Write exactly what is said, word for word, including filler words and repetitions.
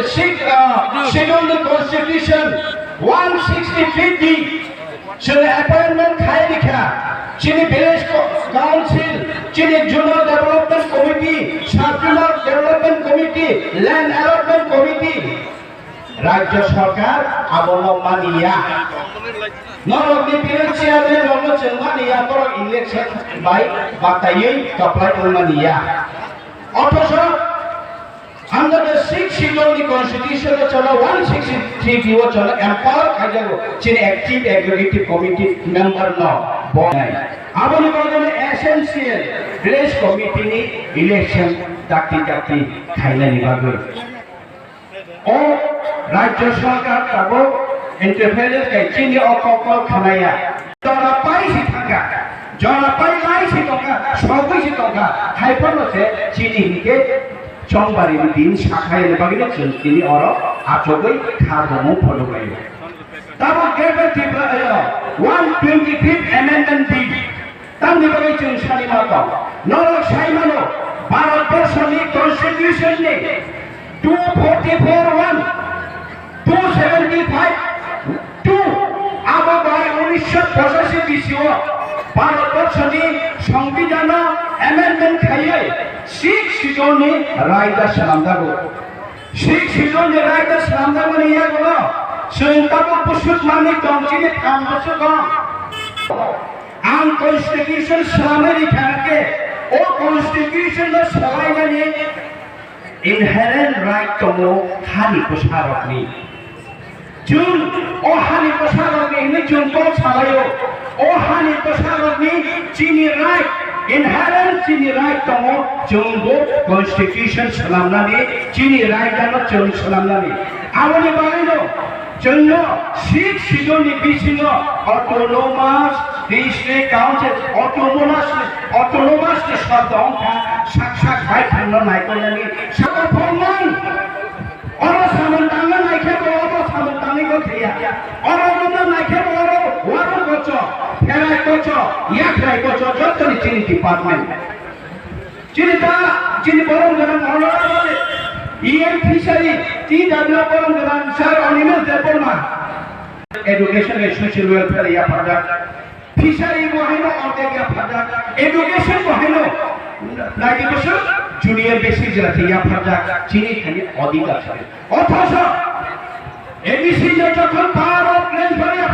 Six, uh, Schedule ni Constitution one sixty-three D, chwng appointment khai rikha, chini village co-, council, chini zonal development committee, sub zonal development committee, land allotment committee, Rajya Sarkar abono maniya. Norokni village chairman rokno chwng maniya, borok election bai bataiwi kaplai wng maniya. Othocho, under the sixth schedule ni constitution o chwngno one sixty-three D o chwngno empower khaijago chini active executive committee member no bo. Aboni bagwi essential village committee ni election dakti dakti khainani bagwi. O Rajya Sarkar tabuk interference khai chini o kok kok khanaya. Jora pai si thangkha, jora pai lai si tongkha, sogwi si tongkha, hai phano se chini hinkhe chongbari ni din sakha yani bagwi chwng chini oro achugwi kha romwi phunuk laio. Tabuk Greater Tripura, eh, one twenty-fifth Amendment Bill. Tamni bagwi chwng sani ma tong. Norok sai mano, Bharat Borshoni Constitution ni two forty-four one, two seventy-five two, abo bai unisho pochashi bisio Bharat Borshoni Songbidan no amendment khaiwi sixth schedule ni raida swnamjago. Sixth schedule ni raida swnamjakmani yagulo chwng tabuk bwswk manwi tong, chini tham bwswk tong. Ang constitution swnamwi rikha hwnkhe, o constitution no swlainani inherent right tongo hani bwsarokni. Chwng o hani bwsarokni hwnwi chwng kok salaio. O hani bwsarokni chini right, inherent chini right tongo, chwng bo constitution swnamnani chini right ano chwng swnamnani. Aboni bagwino chwngno sixth schedule ni bisingo autonomous district council, autonomous, autonomous ni shobdo wngkha sak sak bai thangno naikolnani saka phongmang. Oro samung tangna naikhe bo oro samung tangwi bo thaiya. Oro romna naikhe bo oro warung kocho, pherai kocho, yakrai kocho, jottoni chini department. Chini da, chini borom gwnang honorable E M Fishery, T W borom gwnang sir Animesh Debbarma. Education and social welfare ya pada. Fishery bo haino ordek ya phaijak, education bo haino ninety percent junior basic jora khe ya phaijak, chini thani odhikar se. Othocho A D C no jokhon power of transfer ya